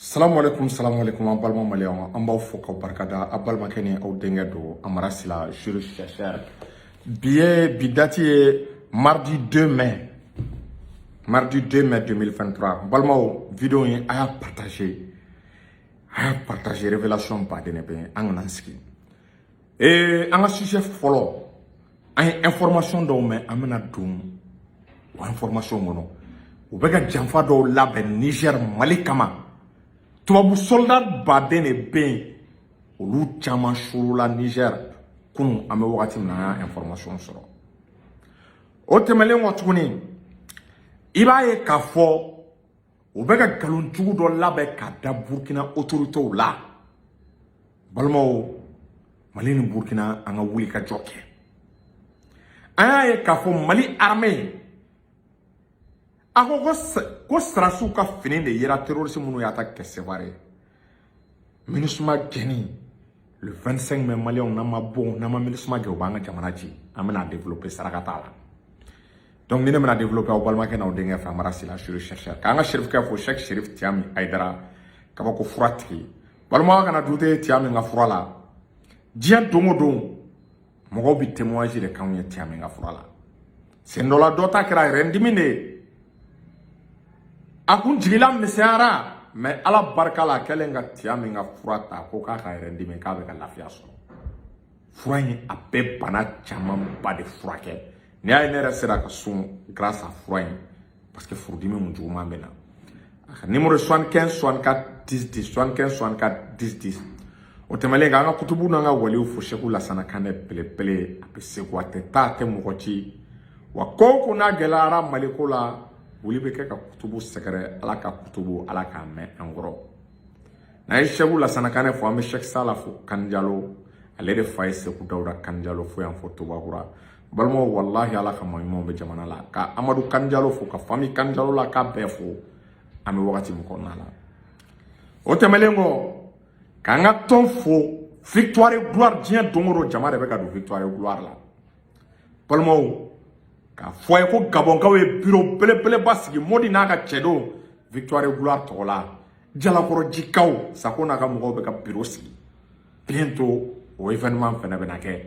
Salamu alaikum, salamu alaikum, an balima maliyɛnw, an b'aw fo k'aw barikada. A balimakɛ ni aw denkɛ don, Amara Sila, juriste chercheur. Bi ye, bi date ye mardi 2 mai, mardi 2 mai 2023. N balimaw, vidéo in, a y'a partager, a y'a partager. Révélation baden de bɛ yen, an kana sigi. An ka sujet fɔlɔ, an ye information dɔw mɛn, an bɛna don o information kɔnɔ. U bɛ ka janfa dɔw labɛn Niger, Mali kama. Tubabu soldat baden de bɛ yen, olu caman surula Niger kunun. An bɛ wagati min na, an y'a information sɔrɔ. O tɛmɛnen kɔ tuguni, i b'a ye k'a fɔ u bɛ ka nkalonjugu dɔ labɛn ka da Burukina autorités la. Balimaw, Mali ni Burukina, an ka wuli ka jɔ kɛ. An y'a ye k'a fɔ Mali armée a ko ko sarasiw ka fini de yera terroriste minnu y'a ta kɛ Sevare. MINUSMA gɛnni le 25 mai, maliyɛnw, n'an ma bɔ, n'an ma MINUSMA gɛn, u b'an ka jamana ci. An bɛna développer, saraka t'a la. Donc ni ne bɛna développer, aw balimakɛ n'aw denkɛ fɛ, Amara Sila, juriste chercheur. K'an ka Serifukɛ fo, Cheikh Serif Tiami Ayidara, kabako fura tigi. Balimaw, kana dute Tiami ka fura la. Diɲɛ don o don, mɔgɔw bɛ témoignage de k'anw ye Tiami ka fura la. Sen dɔ la, dɔ ta kɛra yɛrɛ dimi de ye, a kun jigila misɛnyara, mɛ Ala barika la, a kɛlen ka Tiami ka fura ta, ko k'a ka yɛrɛ dimi, k'a bɛ ka lafiya sɔrɔ. Fura in, a bɛ bana camanba de furakɛ. N'i y'a ye ne yɛrɛ sera ka sun grâce à fura in, parce que furudimi mun juguman bɛ na. A ka numéro 75 64 10 10, 75 64 10 10. O tɛmɛnen, k'an ka kutubu n'an ka waliw fo, Seku Lasana Kanɛ belebele, a bɛ segu, a tɛ taa, a tɛ mɔgɔ ci wa. Ko o ko n'a gɛlɛyara Maliko la, wuli bɛ kɛ ka kutubu sɛgɛrɛ. Ala ka kutubu, Ala k'a mɛn an kɔrɔ. N'an ye Sɛku Lasana Kanɛ fo, an bɛ Sɛki Sala fo, Kanjalo, ale de fa ye Seku Dawuda Kanjalo fo yan fo Tobakura. Balimaw, walahi, Ala ka maa ɲumanw bɛ jamana la. Ka Amadu Kanjalo fo, ka famille Kanjalo la, k'a bɛɛ fo. An bɛ wagati min kɔnɔna la, o tɛmɛnen kɔ, k'an ka tɔn fo, Victoire et Gloire. Diɲɛ don o don, jama de bɛ ka don Victoire et Gloire la. Balimaw, k'a fɔ a ye ko Gabɔnkaw ye bureau belebeleba sigi, Modi n'a ka cɛdenw, Victoire et Gloire tɔgɔ la. Jalakɔrɔjikaw, Sako n'a ka mɔgɔw bɛ ka bureau sigi. Bientôt, o événement fɛnɛ bɛna kɛ.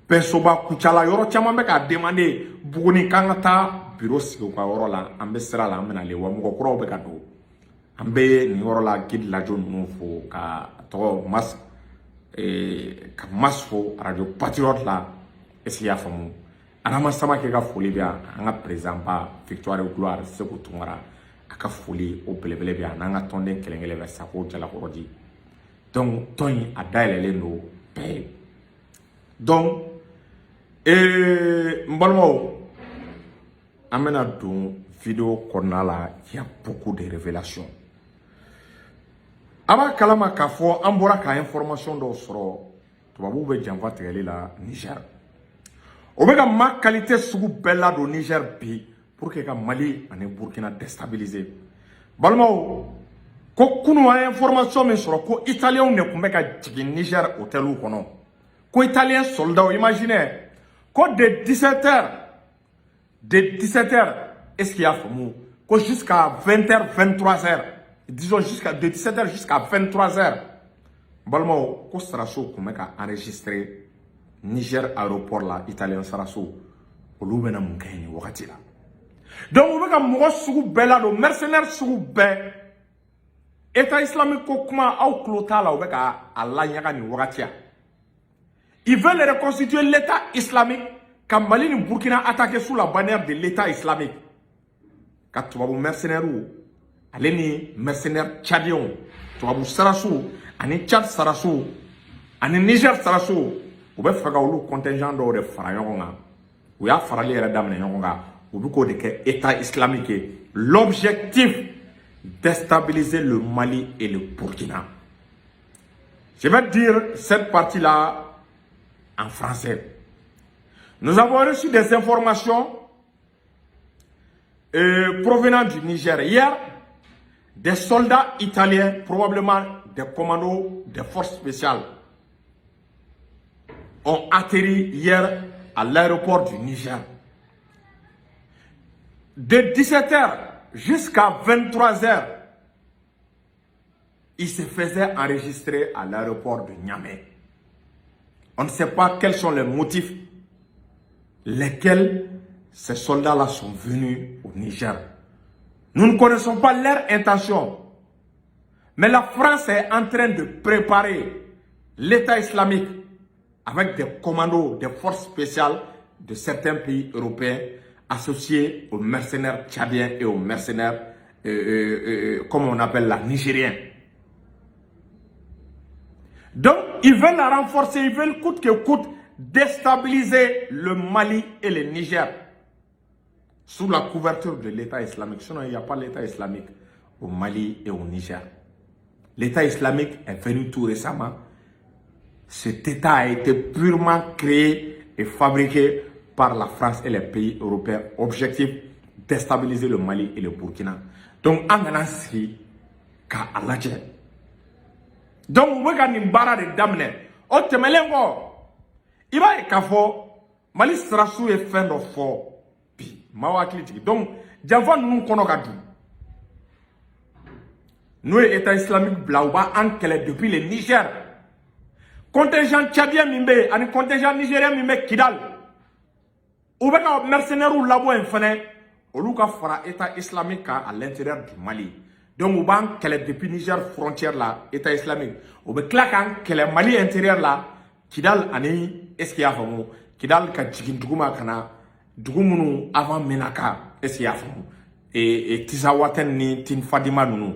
Bɛnsoba, Kucala, yɔrɔ caman bɛ k'a demander Buguni k'an ka taa bureau sigi u ka yɔrɔ la. An bɛ sira la, an bɛna le wa mɔgɔ kuraw bɛ ka don. An bɛ nin yɔrɔ la, guide lajo ninnu fo, ka tɔgɔ mas, ka mas fo Radio Patriote la. Est ce que i y'a faamu? Adama Samakɛ ka foli bɛ yan. An ka président ba, Victoire et Gloire, Seku Tunkara, a ka foli o belebele bɛ yan, n'an ka tɔnden kelen kelen bɛ, Sako, Jalakɔrɔji. Donc tɔn in, a dayɛlɛlen don bɛɛ ye. Donc n balimaw, an bɛna don vidéo kɔnɔna la. Il y a beaucoup de révélations. A b'a kalama k'a fɔ an bɔra ka information dɔw sɔrɔ, tubabuw bɛ janfa tigɛli la Niger. O bɛ ka ma qualité sugu bɛɛ ladon Niger bi pour que ka Mali ani Burkina déstabiliser. Balimaw, ko kunu, an ye information min sɔrɔ, ko italienw de tun bɛ ka jigin Niger hôteliw kɔnɔ, ko italien soldats. Imaginez ko de 17 heures, de 17 heures, est-ce qu'il y a faamu, ko jusqu'à 20 heures, 23 heures, disons jusqu'à de 17 heures jusqu'à 23 heures, balimaw, ko sarasiw tun bɛ ka enregistrer Niger aéroport la. Italien sarasiw, olu bɛna mun kɛ nin wagati la? Donc u bɛ ka mɔgɔ sugu bɛɛ ladon, mercenaire sugu bɛɛ. État islamique ko kuma, aw tulo t'a la, u bɛ ka a laɲaga nin wagati ya. Ils veulent reconstituer l'État islamique, ka Mali ni Burkina attaquer sous la bannière de l'État islamique, ka tubabu mercenaires ale ni mercenaires tchadiens, tubabu sarasiw ani Tchad sarasiw ani Niger sarasiw, u bɛ fɛ ka olu contingent dɔw de fara ɲɔgɔn kan. U y'a farali yɛrɛ daminɛ ɲɔgɔn kan, u bɛ k'o de kɛ État islamique ye. L'objectif, déstabiliser le Mali et le Burkina. Je vais dire cette partie-là en français. Nous avons reçu des informations provenant du Niger. Hier, des soldats italiens, probablement des commandos des forces spéciales, ont atterri hier à l'aéroport du Niger. De 17h jusqu'à 23h, Ils se faisaient enregistrer à l'aéroport de Niamey. On ne sait pas quels sont les motifs lesquels ces soldats-là sont venus au Niger. Nous ne connaissons pas leur intention. Mais la France est en train de préparer l'État islamique avec des commandos, des forces spéciales de certains pays européens associés aux mercenaires tchadiens et aux mercenaires, comme on appelle la nigériens. Donc, ils veulent la renforcer, ils veulent coûte que coûte déstabiliser le Mali et le Niger sous la couverture de l'État islamique. Sinon, il n'y a pas l'État islamique au Mali et au Niger. L'État islamique est venu tout récemment. Cet État a été purement créé et fabriqué par la France et les pays européens. Objectif, déstabiliser le Mali et le Burkina. Donc, an kana sigi ka a lajɛ. Donc, u bɛ ka nin baara de daminɛ. O tɛmɛnen kɔ, i b'a ye k'a fɔ Mali sirasiw ye fɛn dɔ fɔ bi, maaw hakili jigin. Donc, janfa ninnu kɔnɔ ka dun. N'o ye État islamique bila, u b'an kɛlɛ depuis le Niger. Contingent tchadien min bɛ yen ani contingent nigérien min bɛ Kidal, u bɛ ka mercenaires labɔ yen fɛnɛ, olu ka fara État islamique kan à l'intérieur du Mali. Donc u b'an kɛlɛ depuis Niger frontière la, État islamique. U bɛ tila k'an kɛlɛ Mali intérieur la, Kidal ani, est ce que i y'a faamu, Kidal ka jigin dugu ma ka na dugu minnu avant Menaka, est ce que i y'a faamu, et Tizawaten ni Tinfadima ninnu.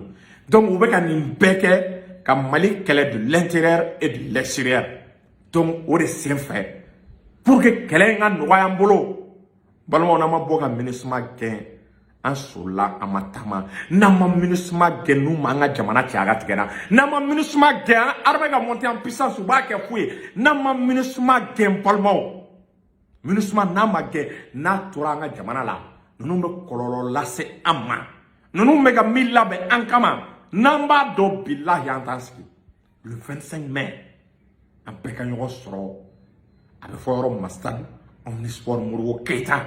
Donc u bɛ ka nin bɛɛ kɛ ka Mali kɛlɛ de l'intérieur et de l'extérieur. Donc o de senfɛ, pour que kɛlɛ in ka nɔgɔya an bolo, balimaw, n'an ma bɔ ka MINUSMA gɛn, an solila, an ma taama. N'an ma MINUSMA gɛn, n'u ma an ka jamana cɛ a ka tigɛ na. N'an ma MINUSMA gɛn, an armée ka monter en puissance, u b'a kɛ fu ye. N'an ma MINUSMA gɛn, balimaw, MINUSMA n'a ma gɛn, n'a tora an ka jamana la, ninnu bɛ kɔlɔlɔ lase an ma. Ninnu bɛ ka min labɛn an kama, n'an b'a dɔn, bilahi, an t'an sigi. Le 25 mai, an bɛɛ ka ɲɔgɔn sɔrɔ, a bɛ fɔ yɔrɔ min ma stade Omnisport Modibo Keyita.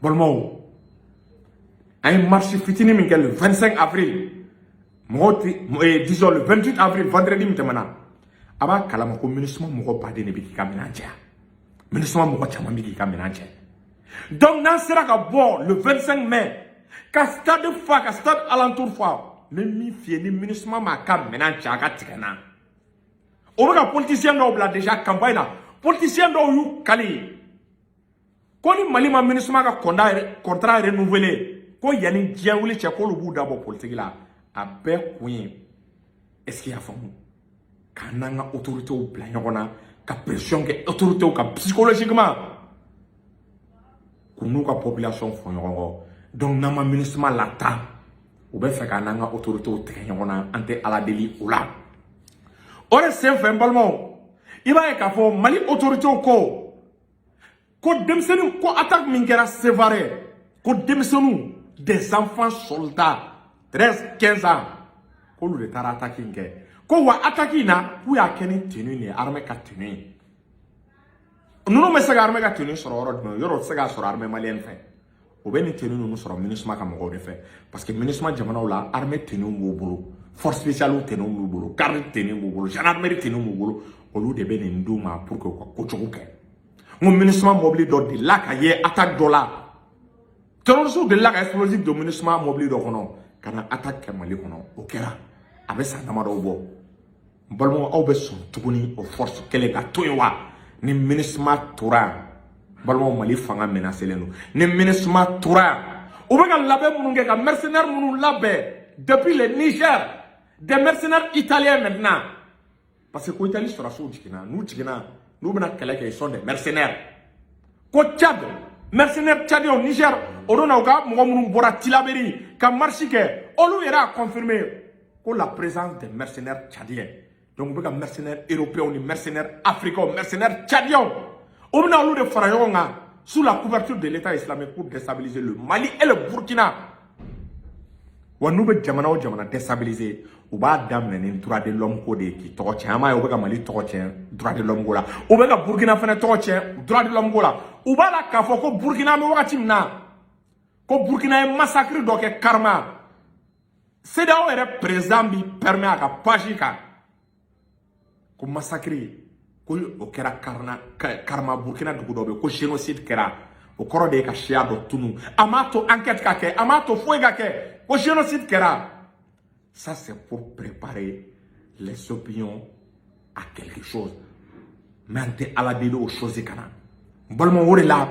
Balimaw, an ye marche fitinin min kɛ le 25 avril, mɔgɔw ti, disons le 28 avril, vendredi min tɛmɛna, a b'a kalama ko MINUSMA mɔgɔ baden de bɛ k'i ka minɛn cɛ. MINUSMA mɔgɔ caman bɛ k'i ka minɛn cɛ. Donc n'an sera ka bɔ le 25 mai ka stade fa, ka stade alentour fa, n bɛ min f'i ye, ni MINUSMA m'a ka minɛn cɛ a ka tigɛ n na. O bɛ ka politicien dɔw bila déjà campagne na. Politicien dɔw y'u kali ko ni Mali ma MINUSMA ka contrat renouveler, ko yanni diɲɛ wuli cɛ, k'olu b'u dabɔ politique la. A bɛɛ kun ye, est ce que i y'a faamu, k'an n'an ka autorités bila ɲɔgɔn na, ka pression kɛ autorités kan psychologiquement, k'u n'u ka population fɔ ɲɔgɔn kɔ. Donc n'an ma MINUSMA lataa, u bɛ fɛ k'an n'an ka autorités tigɛ ɲɔgɔn na. An tɛ Ala deli o la. O de sen fɛ, n balimaw, i b'a ye k'a fɔ Mali autorités ko denmisɛnnin ko attaque min kɛra Sévaré, ko denmisɛnninw, des enfants soldats, 13 15 ans, k'olu de taara attaque in kɛ. Ko wa attaque in na, k'u y'a kɛ ni tenue nin ye, armée ka tenue ye. Ninnu bɛ se ka armée ka tenue sɔrɔ yɔrɔ jumɛn? Yɔrɔ tɛ se k'a sɔrɔ armée malienne fɛ. O bɛ nin tenue ninnu sɔrɔ MINUSMA ka mɔgɔw de fɛ, parce que MINUSMA jamanaw la, armée tenue b'u bolo, force spéciale tenue b'u bolo, garde tenue b'u bolo, gendarmerie tenue b'u bolo. Olu de bɛ nin d'u ma pour que u ka kojugu kɛ. N ko MINUSMA mobili dɔ delila ka ye attaque dɔ la. Terroristes delila ka explosif don MINUSMA mobili dɔ kɔnɔ ka na attaque kɛ Mali kɔnɔ. O kɛra a bɛ san damadɔ bɔ. N balimaw, aw bɛ sɔn tuguni o force kelen ka to yen wa? Ni MINUSMA tora yan, balimaw, Mali fanga menacelen don. Ni MINUSMA tora yan, u bɛ ka labɛn minnu kɛ, ka mercenaires minnu labɛn depuis le Niger, des mercenaires italiens maintenant, parce que ko Italie sɔrɔdasiw jiginna, n'u jiginna, n'u bɛna kɛlɛ kɛ, ils sont des mercenaires. Ko Tchad, mercenaires tchadiens, Niger, o don na, u ka mɔgɔ minnu bɔra Tillabéri ka marche kɛ, olu yɛrɛ y'a confirmé ko la présence des mercenaires tchadiens. Donc u bɛ ka mercenaires européens ni mercenaires africains, mercenaires tchadiens, u bɛna olu de fara ɲɔgɔn kan sous la couverture de l'État islamique pour déstabiliser le Mali et le Burkina. Wa n'u bɛ jamana o jamana déstabiliser, u b'a daminɛ ni droit de l'homme ko de ye, k'i tɔgɔ tiɲɛ. An b'a ye, u bɛ ka Mali tɔgɔ tiɲɛ droit de l'homme ko la, u bɛ ka Burkina fana tɔgɔ tiɲɛ droit de l'homme ko la. U b'a la k'a fɔ ko Burkina, an bɛ wagati min na, ko Burkina ye massacre dɔ kɛ Karma. CEDEAO yɛrɛ président b'i permet a ka page kan ko massacre ko o kɛra Karna, Karma, Burkina dugu dɔ bɛ yen, ko génocide kɛra. O kɔrɔ de ye ka siya dɔ tunu. A m'a to enquête ka kɛ, a m'a to foyi ka kɛ, ko génocide kɛra. Ça, c'est pour préparer les opinions à quelque chose. Mais an tɛ Ala deli o chose kana. N balimaw, o de la,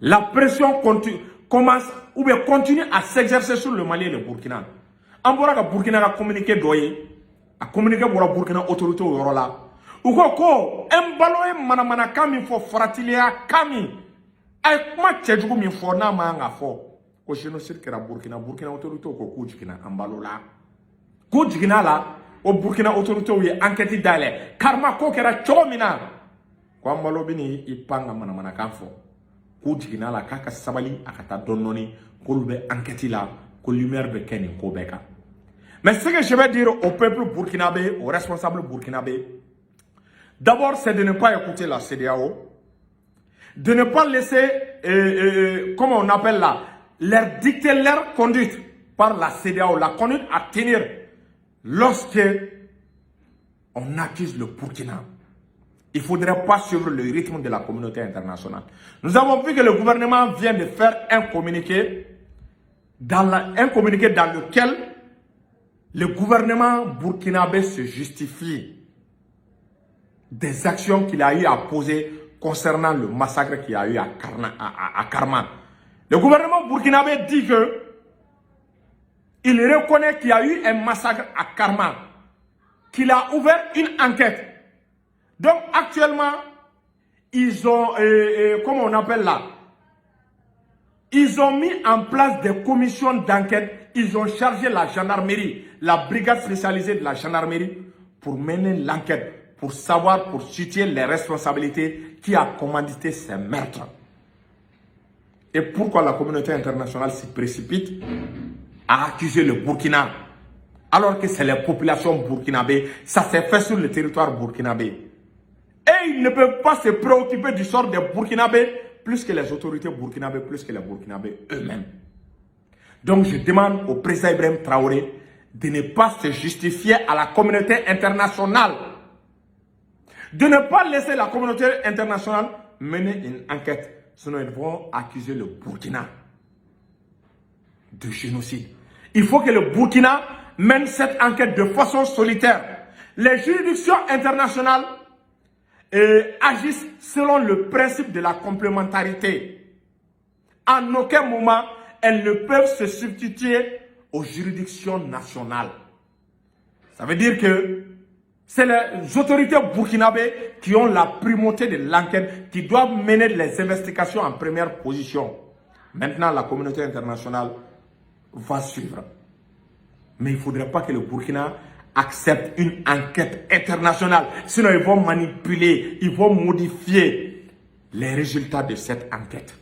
la pression continue, commence ou bien continue à s'exercer sur le Mali et le Burkina. An bɔra ka Burkina ka communiqué dɔ ye. A communiqué bɔra Burkina autorité o yɔrɔ la. U ko ko Embalo ye manamanakan min fɔ, faratiliya kan min a ye, kuma cɛjugu min fɔ n'a man kan ka fɔ, ko génocide kɛra Burkina, Burkina autorité ko k'u jiginna Embalo la, k'u jiginna la. O Burkina autorité ye enquête dayɛlɛ Karma ko kɛra cogo min na, ko Embalo bɛ n'i pan ka manamanakan fɔ, k'u jiginna la, k'a ka sabali, a ka taa dɔɔni dɔɔni, k'olu bɛ enquête la, ko lumière bɛ kɛ nin ko bɛɛ kan. Mais ce que je vais dire au peuple burkinabé, aux responsables burkinabés, d'abord, c'est de ne pas écouter la CEDEAO, de ne pas laisser, comment on appelle là, leur dicter leur conduite par la CEDEAO, la conduite à tenir lorsque on accuse le Burkina. Il ne faudrait pas suivre le rythme de la communauté internationale. Nous avons vu que le gouvernement vient de faire un communiqué dans lequel le gouvernement burkinabé se justifie des actions qu'il a eu à poser concernant le massacre qu'il y a eu à Karma. Le gouvernement burkinabé dit que il reconnaît qu'il y a eu un massacre à Karma, qu'il a ouvert une enquête. Donc actuellement, ils ont, comment on appelle là, ils ont mis en place des commissions d'enquête. Ils ont chargé la gendarmerie, la brigade spécialisée de la gendarmerie, pour mener l'enquête, pour savoir, pour situer les responsabilités, qui a commandité ces meurtres. Et pourquoi la communauté internationale se précipite à accuser le Burkina, alors que c'est les populations burkinabées, ça s'est fait sur le territoire burkinabé? Et ils ne peuvent pas se préoccuper du sort des Burkinabés plus que les autorités burkinabées, plus que les Burkinabés eux-mêmes. Donc je demande au président Ibrahim Traoré de ne pas se justifier à la communauté internationale, de ne pas laisser la communauté internationale mener une enquête. Sinon, ils vont accuser le Burkina de génocide. Il faut que le Burkina mène cette enquête de façon solitaire. Les juridictions internationales agissent selon le principe de la complémentarité. En aucun moment, elles ne peuvent se substituer aux juridictions nationales. Ça veut dire que c'est les autorités burkinabées qui ont la primauté de l'enquête, qui doivent mener les investigations en première position. Maintenant, la communauté internationale va suivre. Mais il ne faudrait pas que le Burkina accepte une enquête internationale. Sinon, ils vont manipuler, ils vont modifier les résultats de cette enquête.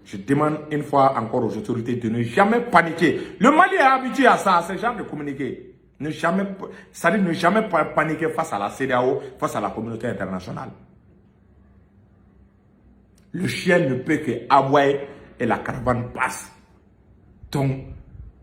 Je demande une fois encore aux autorités de ne jamais paniquer. Le Mali est habitué à ça, à ce genre de communiqué. Ne jamais, c'est-à-dire ne jamais paniquer face à la CEDEAO, face à la communauté internationale. Le chien ne peut que aboyer et la caravane passe. Donc,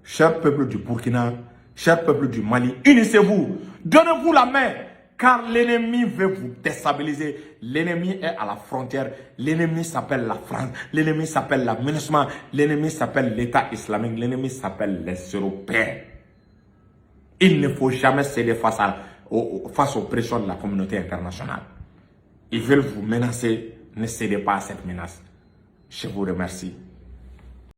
cher peuple du Burkina, cher peuple du Mali, unissez-vous, donnez-vous la main, car l'ennemi veut vous déstabiliser. L'ennemi est à la frontière. L'ennemi s'appelle la France. L'ennemi s'appelle la MINUSMA. L'ennemi s'appelle l'État islamique. L'ennemi s'appelle les Européens. Il ne faut jamais céder face aux pressions de la communauté internationale. Ils veulent vous menacer. Ne cédez pas à cette menace. Je vous remercie.